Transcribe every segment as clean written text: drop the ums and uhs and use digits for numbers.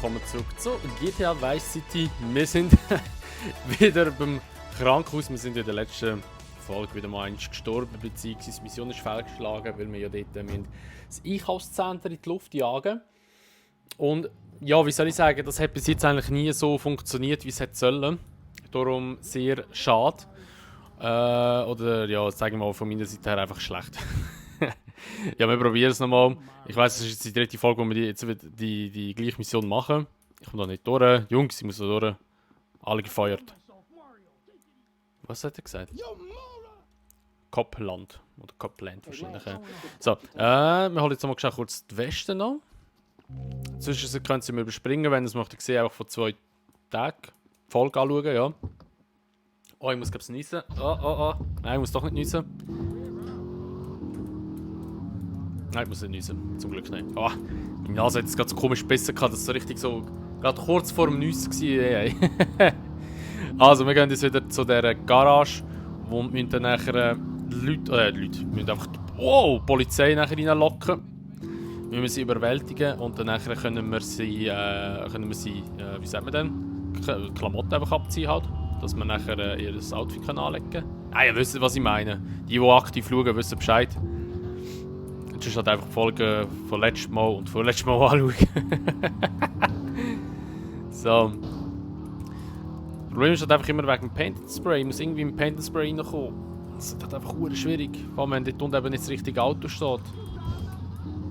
willkommen zurück zu GTA Vice City. Wir sind wieder beim Krankenhaus. Wir sind in der letzten Folge wieder mal gestorben, beziehungsweise die Mission ist fehlgeschlagen, weil wir ja dort das Einkaufszentrum in die Luft jagen. Und ja, wie soll ich sagen, das hat bis jetzt eigentlich nie so funktioniert, wie es hätte sollen. Darum sehr schade. Oder ja, sagen wir mal von meiner Seite her einfach schlecht. Ja, wir probieren es nochmal. Ich weiss, es ist jetzt die dritte Folge, wo wir jetzt die gleiche Mission machen. Ich komme da nicht durch. Jungs, ich muss da durch. Alle gefeuert. Was hat er gesagt? Copland. Oder Copland wahrscheinlich. So, wir holen jetzt nochmal kurz die Weste noch. Zwischen können Sie mir überspringen, wenn ihr es möchtet. Ich sehe einfach vor 2 Tagen die Folge anschauen, ja. Oh, ich muss glaube ich niesen. Oh. Nein, ich muss doch nicht niesen. Nein, ich muss nicht niesen. Zum Glück nicht. Oh, meine Nase hat jetzt gerade so komisch besser gehabt, dass es so richtig so... Gerade kurz vor dem Niesen war. Also, wir gehen jetzt wieder zu dieser Garage, wo wir dann nachher Leute müssen einfach die Polizei nachher reinlocken. Wir müssen sie überwältigen und dann nachher können wir sie, wie sagt man denn? Klamotten einfach abziehen halt. Dass wir nachher ihr Outfit anlegen können. Ah, ihr wisst, was ich meine. Die aktiv schauen, wissen Bescheid. Jetzt ist halt einfach die Folge von letztem Mal und von letztem Mal anschauen. So. Das Problem ist halt einfach immer wegen dem Paint Spray. Ich muss irgendwie im Paint Spray reinkommen. Das ist halt einfach schwierig. Vor allem, wenn dort unten eben nicht das richtige Auto steht.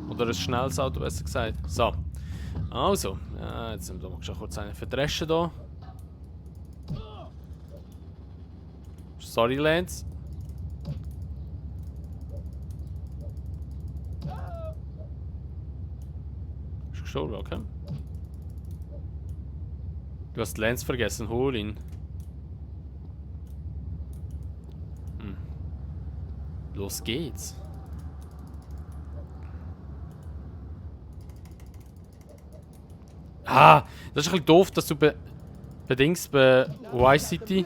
Oder ein schnelles Auto, besser gesagt. So. Also. Ja, jetzt sind wir mal kurz einen verdreschen hier. Sorry, Lance. Ist gestorben, okay? Du hast Lance vergessen, hol ihn. Los geht's. Ah, das ist ein bisschen doof, dass du bei Vice City.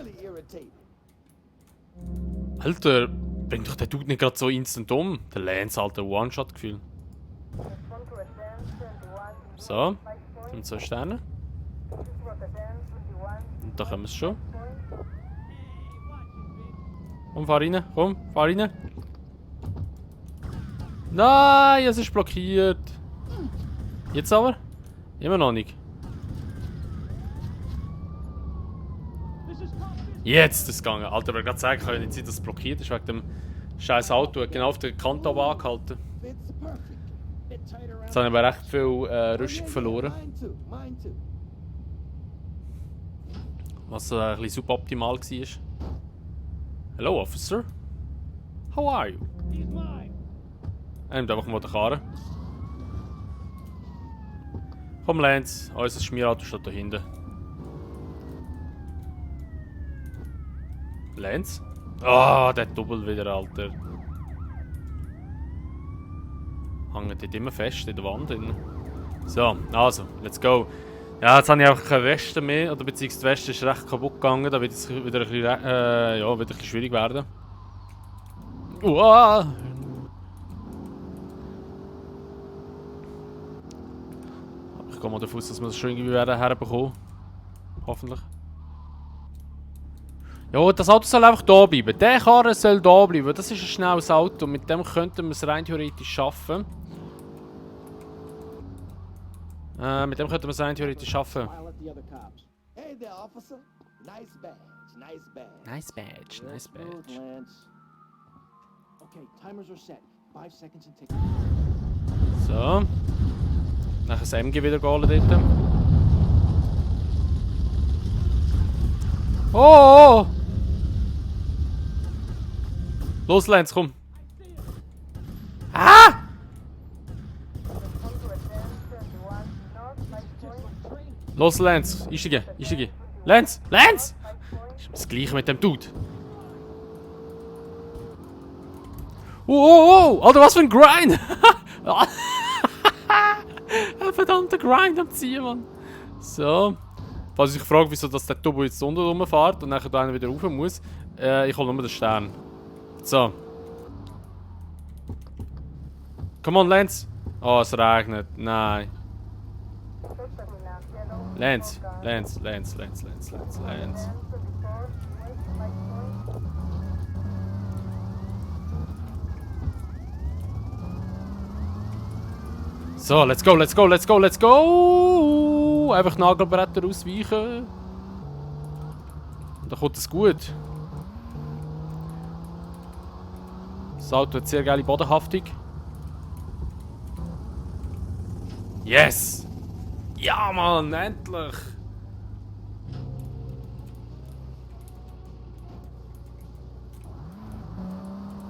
Alter, bringt doch der Dude nicht gerade so instant um. Der Lance, alter One-Shot-Gefühl. So, und 2 Sterne. Und da können wir es schon. Komm, fahr rein, komm, fahr rein. Nein, es ist blockiert. Jetzt aber? Immer noch nicht. Jetzt ist es gegangen. Alter, ich gerade sagen kann, nicht sein, dass es blockiert ist wegen dem scheiß Auto. Genau auf der Kante angehalten. Jetzt habe ich aber recht viel Rüstung verloren. Was ein bisschen suboptimal war. Hello, Officer. How are you? Er nimmt einfach mal die Karre. Komm, Lance, unser Schmierauto steht da hinten. Lance? Ah, der Double wieder, Alter. Hängt dort immer fest in der Wand drin. So, also, let's go. Ja, jetzt habe ich einfach keine Weste mehr, oder beziehungsweise die Weste ist recht kaputt gegangen, da wird es wieder ein bisschen, ja, wird ein bisschen schwierig werden. Uah! Ich gehe mal davon aus, dass wir das schon irgendwie herbekommen. Hoffentlich. Ja, das Auto soll einfach da bleiben. Der Karre soll da bleiben. Das ist ein schnelles Auto. Mit dem könnten wir es rein theoretisch schaffen. Mit dem könnten wir es rein theoretisch schaffen. Nice badge, nice badge. So. Nachher das MG wieder holen dort. Oh! Los, Lance, komm! Ah! Los, Lance, einsteigen, einsteigen. Lance! Lance! Das gleiche mit dem Dude. Oh! Alter, was für ein Grind! Ein verdammter Grind am Ziehen, Mann. So. Falls ich frage, wieso dass der Turbo jetzt unten rumfährt und nachher da einer wieder rauf muss. Ich hole nur den Stern. So. Come on, Lance. Oh, es regnet. Nein. Lance, Lance, Lance, Lance, Lance, Lance, Lance. So, let's go, let's go, let's go, let's go! Einfach Nagelbretter ausweichen. Und dann kommt es gut. Das Auto hat sehr geile Bodenhaftung. Yes! Ja, Mann, endlich!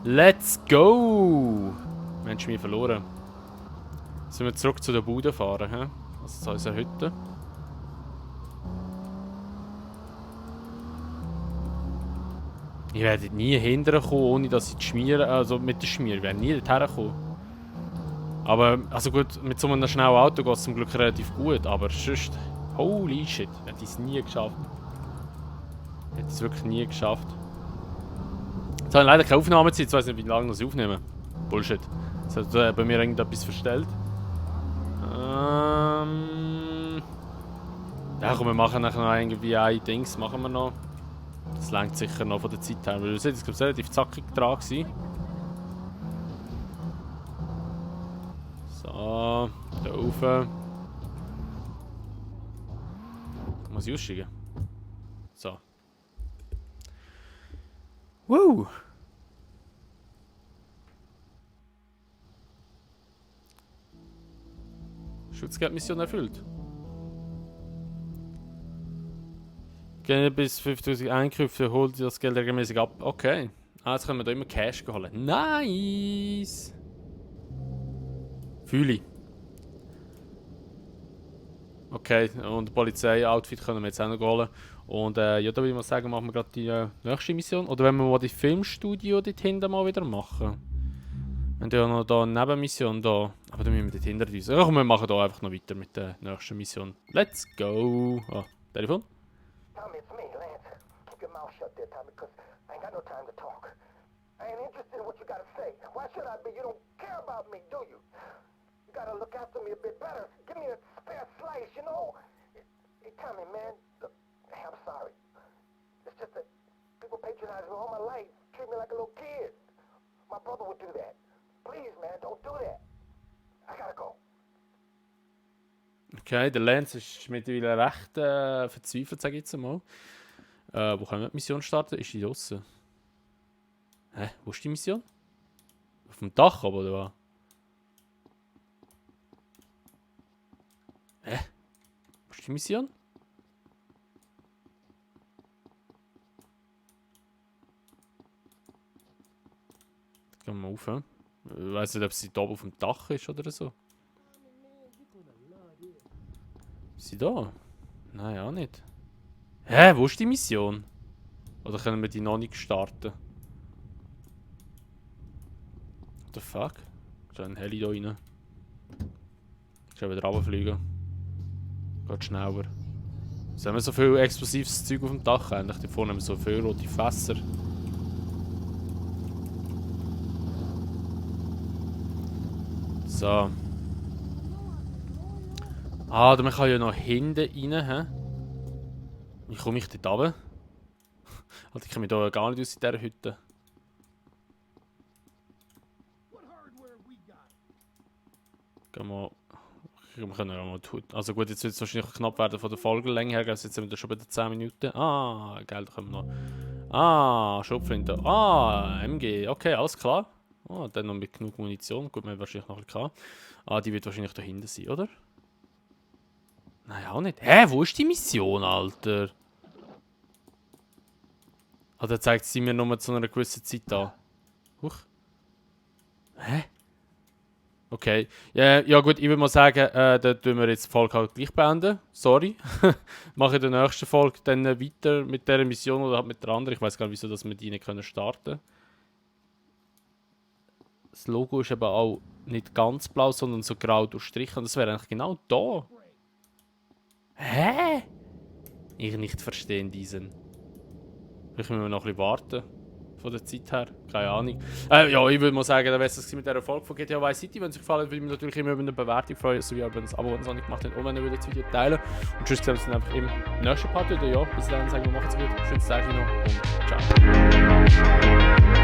Let's go! Mensch, wir verloren. Sollen wir zurück zu der Bude fahren, hä? Also zu unserer Hütte. Ich werde nie hinterher kommen, ohne dass ich die Schmier, also mit der Schmier, ich werde nie dorthin kommen. Aber, also gut, mit so einem schnellen Auto geht es zum Glück relativ gut, aber sonst, holy shit, hätte ich es nie geschafft. Hätte ich es wirklich nie geschafft. Jetzt habe ich leider keine Aufnahmezeit, ich weiß nicht, wie lange noch sie aufnehmen. Bullshit. Es hat bei mir irgendetwas verstellt. Ja komm, wir machen nachher noch irgendwie ein Dings, machen wir noch. Das reicht sicher noch von der Zeit her, weil wir sind jetzt relativ zackig dran gewesen. So, da rauf. Muss ich aussteigen? So. Woo! Schutzgeldmission erfüllt. Gehen bis 5000 Einkünfte, holt das Geld regelmäßig ab. Okay. Ah, jetzt können wir da immer Cash holen. Nice! Fühle ich. Okay, und Polizei-Outfit können wir jetzt auch noch holen. Und ja, da würde ich mal sagen, machen wir gerade die nächste Mission. Oder wenn wir mal die Filmstudio dort hinten mal wieder machen. Wir haben ja noch da eine Nebenmission da. Aber dann müssen wir dort hinter uns. Ja, komm, wir machen da einfach noch weiter mit der nächsten Mission. Let's go! Ah, Telefon? Tommy, it's me, Lance. Keep your mouth shut there, Tommy, because I ain't got no time to talk. I ain't interested in what you gotta say. Why should I be? You don't care about me, do you? You gotta look after me a bit better. Give me a spare slice, you know? Hey, Tommy, man, look, hey, I'm sorry. It's just that people patronize me all my life, treat me like a little kid. My brother would do that. Please, man, don't do that. I gotta go. Okay, der Lance ist mittlerweile recht verzweifelt, sage ich jetzt mal. Wo können wir die Mission starten? Ist die draussen? Hä? Wo ist die Mission? Auf dem Dach oben, oder was? Hä? Wo ist die Mission? Gehen wir mal rauf. Ich weiß nicht, ob sie da oben auf dem Dach ist oder so. Ist sie da? Nein, auch nicht. Hä? Wo ist die Mission? Oder können wir die noch nicht starten? What the fuck? Ist ein Heli da rein? Schon wieder runterfliegen. Geht schneller. Jetzt haben wir so viel explosives Zeug auf dem Dach eigentlich. Da vorne haben wir so viele rote Fässer. So. Ah, man kann ja noch hinten rein, hä? Wie komme ich dort runter? Alter, ich komme da gar nicht aus in dieser Hütte. Gehen wir... Wir können ja mal tun. Also gut, jetzt wird es wahrscheinlich knapp werden von der Folgenlänge her. Jetzt sind wir schon bei den 10 Minuten. Ah, geil, da können wir noch... Ah, Schrotflinte. Ah, MG. Okay, alles klar. Ah, dann noch mit genug Munition. Gut, wir haben wahrscheinlich noch ein bisschen gehabt. Ah, die wird wahrscheinlich da hinten sein, oder? Nein, auch nicht. Hä, wo ist die Mission, Alter? Ah, der zeigt sie mir nur zu einer gewissen Zeit an. Huch. Hä? Okay. Ja gut, ich würde mal sagen, da tun wir jetzt die Folge halt gleich beenden. Sorry. Mache in der nächsten Folge dann weiter mit dieser Mission oder halt mit der anderen. Ich weiß gar nicht, wieso dass wir die nicht starten können. Das Logo ist aber auch nicht ganz blau, sondern so grau durchstrichen. Und das wäre eigentlich genau da. Hä? Ich nicht verstehen diesen. Vielleicht müssen wir noch ein bisschen warten. von der Zeit her. Keine Ahnung. Ja, ich würde mal sagen, dann wäre es mit der Folge von GTA Vice City. Wenn es euch gefallen hat, würde ich mich natürlich immer über eine Bewertung freuen, sowie auch über ein Abo, wenn ihr es noch nicht gemacht habt, und wenn ihr das Video teilen. Und tschüss, sehen wir uns dann einfach im nächsten Part wieder. Ja, bis dann sagen wir, macht's gut, schönes Tag noch und ciao.